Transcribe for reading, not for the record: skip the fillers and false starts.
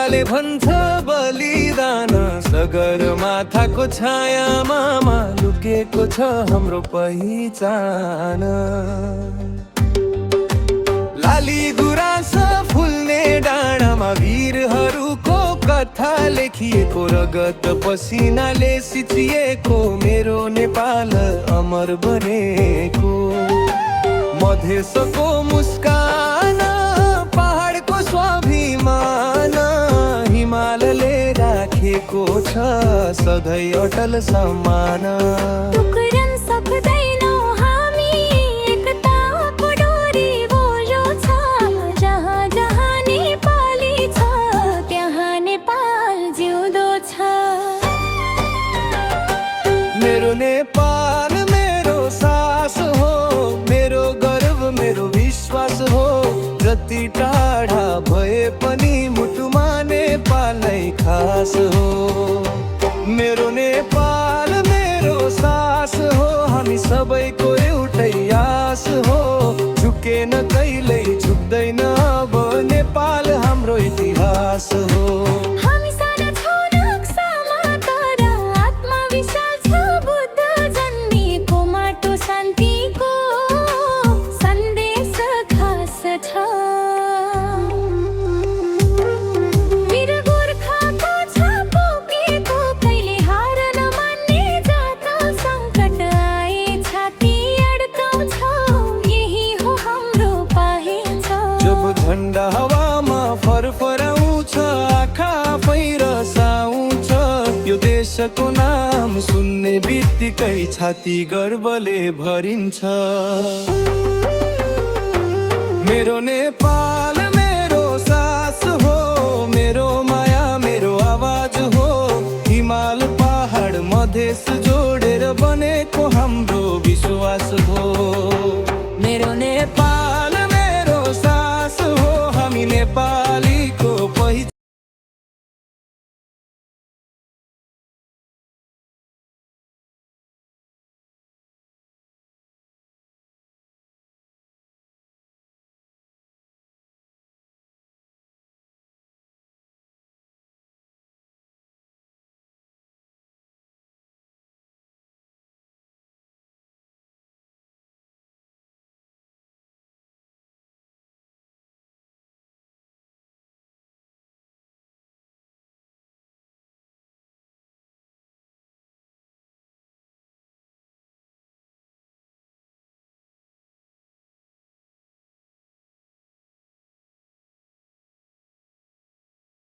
नेपालले भन्छ बलिदान, सगरमाथाको छायामा लुकेको छ हाम्रो पहिचान। लाली गुराँस फुल्ने डाँडामा वीरहरूको कथा लेखिएको, रगत पसिनाले सिचिएको मेरो नेपाल अमर बनेको। मधेसको मुस्कान, पहाडको स्वाभिमान, हिमालले राखेको छ सधैँ अटल सम्मान। टुक्रन सक्दैनौ हामी, एकताको डोरी बोल्यो छ। जहाँ जहाँ नेपाली छ त्यहाँ नेपाल जिउँदो छ। मेरो नेपाल मेरो सास हो, मेरो गर्व मेरो विश्वास हो। जति टाढा भए पनि मुटुमा नेपाल नै खास हो। मेरो नेपाल मेरो सास हो, हामी सबैको एउटै आस हो। झुकेन कहिल्यै झुक्दैन अब, नेपाल हाम्रो इतिहास हो। हामी साना छौँ नक्सामा तर आत्मा विशाल छ। बुद्ध जन्मिएको माटो शान्तिको सन्देश खास छ। वीर गोर्खाको छ पोकेको, कहिले हार नमान्ने जात। सङ्कट आए छाती अड्काउँछौ, यही हो हाम्रो पहिचान। जब झन्डा हवामा फरफराउँछ, आँखा पैरसाउँछ, यो देशको नाम सुन्ने बित्तिकै छाती गर्वले भरिन्छ। मेरो नेपाल मेरो सास हो, मेरो माया मेरो आवाज हो। हिमाल पहाड मधेस जोडेर बनेको